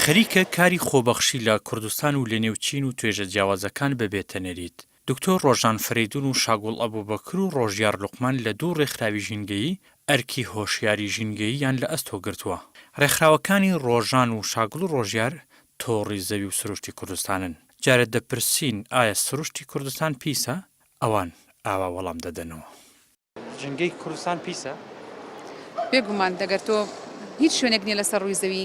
خەریکە کاری خۆبەخشی لە کوردستان و لەنێو چین و توێژە جیاوازەکان ببێتە نەریت. دکتۆر ڕۆژان فەرەیدون و شاگوڵ ئەبوبەکر و ڕۆژیار لوقمان لە دوو ڕێکخراوی ژینگەیی ئەرکی هۆشیاری ژینگەییان لە ئەستۆ گرتووە. ڕێکخراوەکانی ڕۆژان و شاگوڵ و ڕۆژیار تۆڕی زەوی و سروشتی کوردستانن. جارێ دەپرسین ئایا سروشتی کوردستان پیسە؟ ئەوان ئاوا وەڵام دەدەنەوە. ژینگەی کوردستان پیسە؟ بێگومان دەگەر تۆ هیچ شوێنێک نییە لەسەر ڕووی زەوی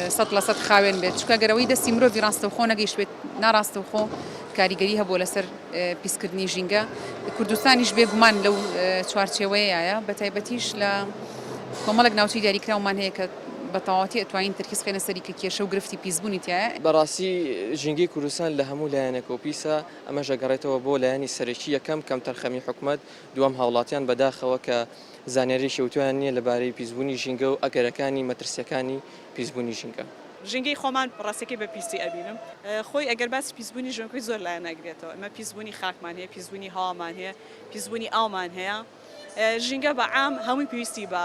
100% خاوێن بێت چونکە گەرەوەی دەستی مرۆڤی ڕاستەوخۆ نەگەیشتبێت ناڕاستەوخۆ کاریگەری هەبووە لەسەر پیسکردنی ژینگە کوردستانیش بێگومان لەو چوارچێوەیەیە بە تایبەتیش لە کۆمەڵێک ناوچەی دیاریکراومان هەیە کە بە تەواوەتی ئەتوانین تەرکیز بخەینە سەری کە کێشە و گرفتی پیسبوونی تیایە. بەڕاستی ژینگەی کوردستان لە هەموو لایەنێکەوە پیسە، ئەمەش ئەگەڕێتەوە بۆ لایەنی سەرەکی یەکەم کەمتەرخەمی حکومەت، دووەم هاوڵاتیان بەداخەوە کە زانیاریەکی ئەوتۆیان نیە لەبارەی پیسبوونی ژینگە و ئەگەرەکانی مەترسیەکانی پیسبوونی ژینگە. ژینگەی خۆمان ڕاستەکەی بە پیسی ئەبینم خۆی ئەگەر باسی پیسبوونی ژینگەی زۆر لایەن ئەگرێتەوە ئێمە پیسبوونی خاکمان هەیە پیسبوونی هەوامان هەیە پیسبوونی ئاومان هەیە ژینگە بە عام هەمووی پێویستی بە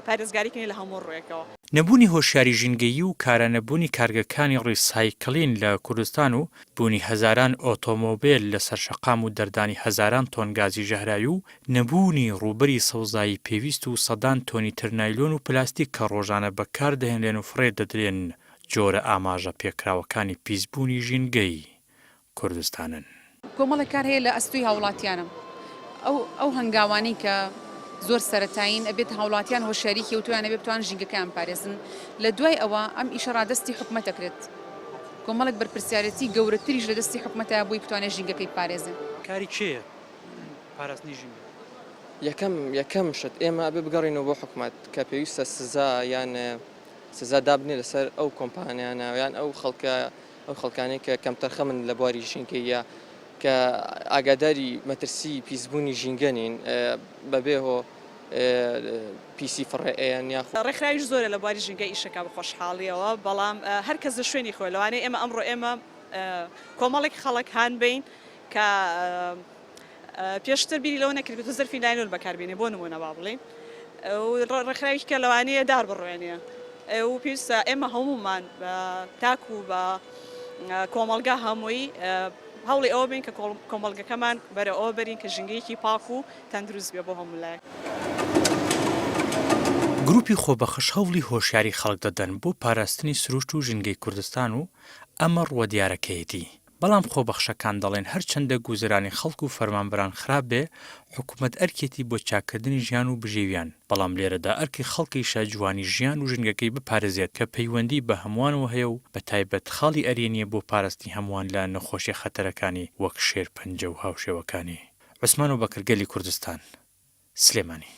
پارێزگاری کردنە لە هەموو ڕووێکەوە. نەبوونی هۆشیاری ژینگەیی و کارانەبوونی کارگەکانی ڕیسایکلین لە کوردستان و بوونی هەزاران ئۆتۆمۆبێل لەسەر شەقام و دەردانی هەزاران تۆن گازی ژەهراوی و نەبوونی ڕووبەری سەوزایی پێویست و سەدان تۆنی تر نایلۆن و پلاستیک کە ڕۆژانە بەکار دەهێنرێن و فڕێ دەدرێن جۆرە ئاماژە پێکراوەکانی پیسبوونی ژینگەی کوردستانن. کۆمەڵێک کار هەیە لە ئەستۆی هاوڵاتیانە ئەو ئەو هەنگاوانەی کە زۆر سەرەتایین ئەبێت هاوڵاتیان هۆشیاریی ئەوتۆیان هەبێت بتوانن ژینگەکەیان بپارێزن لە دوای ئەوە ئەم ئیشە ڕادەستی حکومەت ئەکرێت کۆمەڵێک بەرپرسیارێتی گەورەتریش لە دەستی حکومەتایە بۆی بتوانێت ژینگەکەی بپارێزێ. کاری کێیە پاراستنی ژینگە؟ یەکەم یەکەم شت ئێمە ئەبێ بگەڕێینەوە بۆ حکومەت کە پێویستە سزا یان سزا دابنێ لەسەر ئەو کۆمپانیانە یان ئەو خەڵکە ئەو خەڵکانەی کە کەمتەرخەمن لە بواری ژینگەییا کە ئاگاداری مەترسی پیسبوونی ژینگە نین بەبێ هۆ پیسی فڕێ ئەیەن یاخود. ڕێکخراویش زۆرە لە بواری ژینگە ئیشەکا بە خۆشحاڵیەوە بەڵام هەر کەس لە شوێنی خۆی لەوانەیە ئێمە ئەمڕۆ ئێمە کۆمەڵێک خەڵک هان بەین کە پێشتر بیری لەوە نەکردبێت و زەرفی نایلۆن بەکاربێنێ بۆ نموونە با بڵێین و ڕێکخراوێکی کە لەوانەیە دار بڕوێنێ و پێویستە ئێمە هەموومان بە تاک و بە کۆمەڵگا هەمووی هەوڵی ئەوە بین کە کۆمەڵگەکەمان بەرە ئەوە بەرین کە ژینگەیەکی پاک و تەندروست بێ بۆ هەموو لایەک. گروپی خۆبەخش هەوڵی هۆشیاری خەڵک دەدەن بۆ پاراستنی سروشت و ژینگەی کوردستان و ئەمە ڕووە دیارەکەیەتی. بەڵام خۆبەخشەکان دەڵێن هەرچەندە گوزەرانی خەڵک و فەرمانبەران خراپ بێ، حکومەت ئەرکێتی بۆ چاککردنی ژیان و بژێویان، بەڵام لێرەدا ئەرکی خەڵکیشە جوانی ژیان و ژینگەکەی بپارێزێت کە پەیوەندی بە هەمووانەوە هەیە و بە تایبەت خاڵی ئەرێنییە بۆ پاراستنی هەمووان لە نەخۆشیە خەتەرەکانی وەک شێرپەنجە و هاوشێوەکانی. عوسمان ئەوبەکر گەلی کوردستان. سلێمانی.